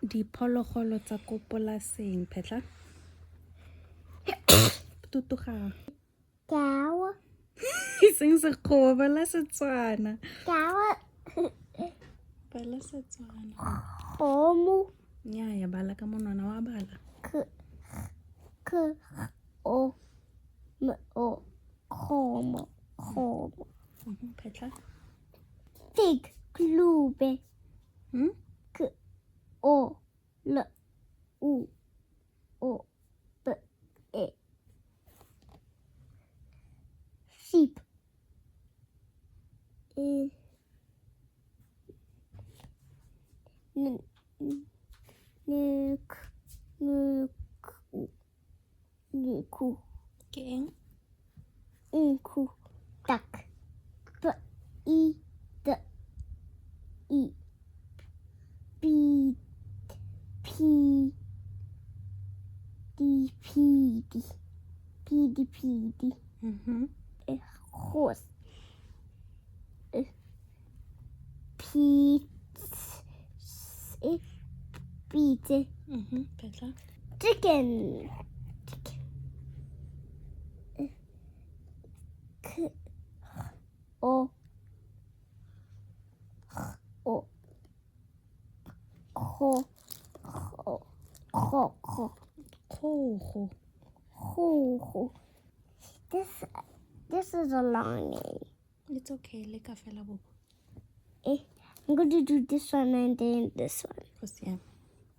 Diphologolo tsa ko polaseng, phetla. Tutuga. Cow. E seng Sekgowa, bala Setswana. Cow. Bala Setswana. Kgomo. Nnyaya, bala ka monwana wa bala. K K O M O kgomo kgomo. Phetla. Pig klube. K O L U O B E. Sheep. E N N N K N K U N K Ke eng? Nku. Duck. B E D E B P D P D P D P D. Horse. P C B D. Phetla. Chicken. Chicken. K O H O Kgo Kgo Kgo Kgo. Kgogo. Kgogo. This is a long name. It's okay, leka fela, bobo. I'm going to do this one and then this one. Go siame.